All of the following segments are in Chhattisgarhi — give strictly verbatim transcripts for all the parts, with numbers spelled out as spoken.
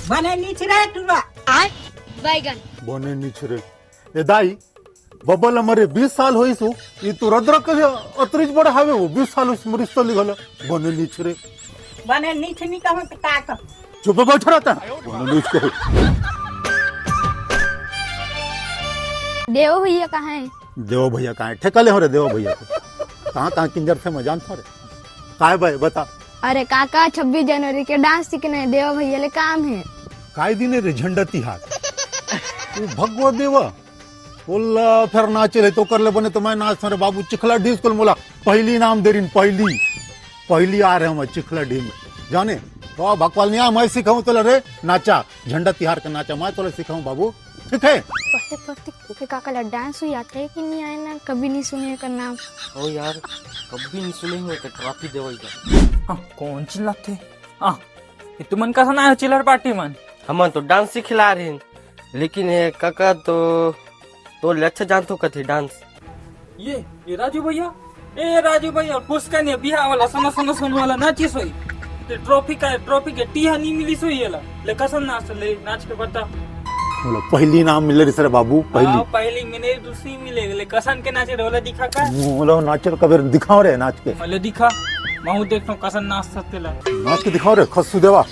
बने निछरे टुरा। आय बैगन। बने निछरे। ए दाई, बबल मरे बीस साल होइस हो, ई तो रद्र के अतरिज बड़ हावे हो, बीस साल होइस मरिस तो लिखल, बने निछरे। बने निछ नी कहूँ तो का कहूँ? चुप बैठ रहता। बने निछ कहे। देव भैया कहाँ है? देव भैया कहाँ है? ठेका ले हो रे देव भैया को। कहाँ कहाँ किंजर थे मैं जानता रे। काय भाई बता। अरे काका, छब्बीस जनवरी के डांस सीखना है, देवा भैया ले काम है। काय दिन है रे झंडा तिहार? तू भगवा देवा। बोला फिर नाचे ले तो कर ले बने तो मैं नाच रे बाबू चिखला ढीस कुल मोला पहली नाम दे रिन पहली। पहली आ रहे हम चिखला ढीस में। जाने तो भगवान नहीं आ मैं सिखाऊं तोला रे नाचा झंडा तिहार का नाचा मैं तोला सिखाऊं बाबू। ठीक है। पढ़ते पढ़ते के काका ला डांस हुई आता है कि नहीं आए ना, कभी नहीं सुने का नाम। ओ यार, कभी नहीं सुने हुए तो ट्रॉफी देवल का। हाँ, कौन चिल्लाथे? हाँ, ये तुमन कसन आए हो चिल्लर पार्टी मन? हमन तो डांस सिखला रहे हैं, लेकिन ये काका तो, तो ले अच्छा जानतो कथे डांस। ये, ये राजू भैया, ए राजू भैया, फुसका नहीं बिहाव वाला, सना, सना, सना वाला नाचिस होई। ते ट्रॉफी का, ट्रॉफी के टीहा नहीं मिली सोई येला। ले कसन नाच ले, नाच के बता। बोलो, पहली नाम मिले रे सर बाबू, पहली। हाँ, पहली मिले, दूसरी मिले, ले कसन के नाचे रे, ओला दिखा का? बोलो, नाचे रे, कबे दिखाओ रे नाच के। मले दिखा, महू देखतो कसन नाच सकते ला। नाच के दिखाओ रे, खस्सू देवा।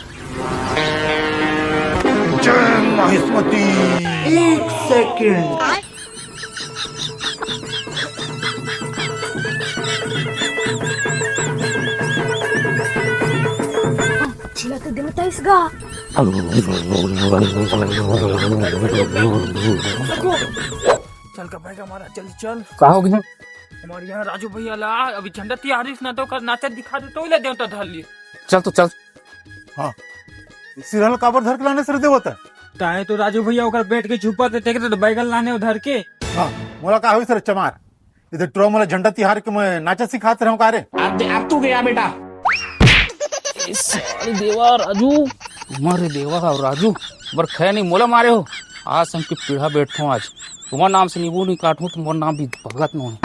जय माहिष्मती। एक सेकंड। छिला तो देवता इसका। चल का भाई का हमारा, चल, चल। का हो गया? हमारे यहाँ राजू भैया ला अभी झंडा तिहार इस ना तो कर नाचा दिखा दे तो ले देवता धर लिए। चल तो चल। हाँ, सिरहल काबर धर के लाने सर देवता? ताए तो राजू भैया ओकर बैठ के छुपा थे, देख तो बैगन लाने उधर के। हाँ, मोला का होई सर चमार? इधर ट्रो मोला झंडा तिहार के मैं नाचा सिखात रहूं का रे? अब, अब तू गया बेटा। ए साली देवा राजू, मारे देवा और राजू, बर खै नहीं मोला मारे हो। आज संग की पीढ़ा बैठो आज। तुम्हारे नाम से नींबू नहीं काटूं, तुम्हारा नाम भी भगत नहीं।